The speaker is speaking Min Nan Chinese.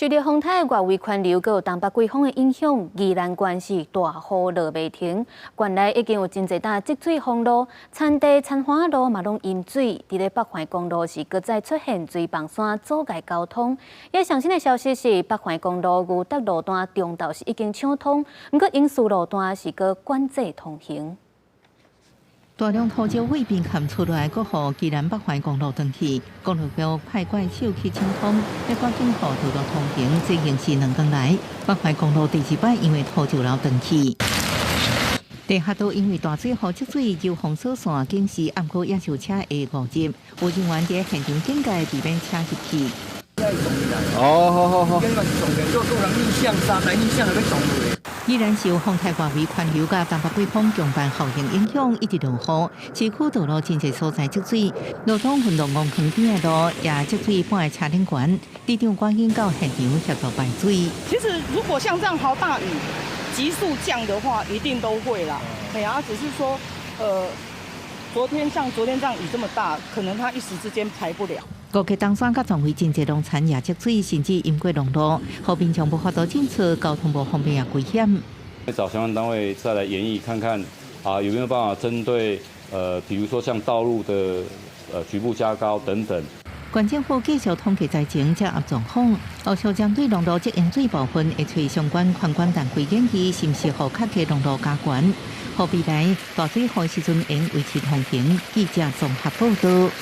受著風颱外圍環流閣有東北季風的影響，宜蘭縣是大雨落袂停，縣內已經有真濟搭積水封路，田地、田環路嘛攏淹水。佇咧北環公路是閣再出現水崩山阻礙交通。也上新的消息是，北環公路牛竹路段中晝是已經搶通，毋過英樹路段是閣管制通行。大量土石位邊崁出來，閣予宜蘭北環公路斷去，公路局派怪手去清空，欲趕緊予道路通行，這已經是2工來。北環公路第二擺因為土石流斷去，地下道因為大水予積水，由封鎖線警示毋過也受車會誤入，有人員佇現場警戒，避免車入去。哦，好好好。宜蘭受風颱外圍環流佮東北季風共伴效應影響，一直落雨，市區道路真濟所在積水，羅東運動公園邊的路也積水半个車頂懸，里長趕緊到現場協助排水。其實如果像這樣豪大雨急速降的話，一定都會啦。對啊，只是說，昨天像昨天這樣雨這麼大，可能它一時之間排不了。高捷東山佮全圍真濟農田也積水，甚至淹過農路，予民眾無法度進出，交通無方便也危險。找相關單位再來研議看看，啊，有沒有辦法針對，比如說像道路的，局部加高等等。縣政府繼續統計災情，掌握狀況。後續針對農路積淹水部分，會揣相關環管單位研議，是毋是予較低農路加懸，予未來大水禍時陣會維持通行。記者綜合報導。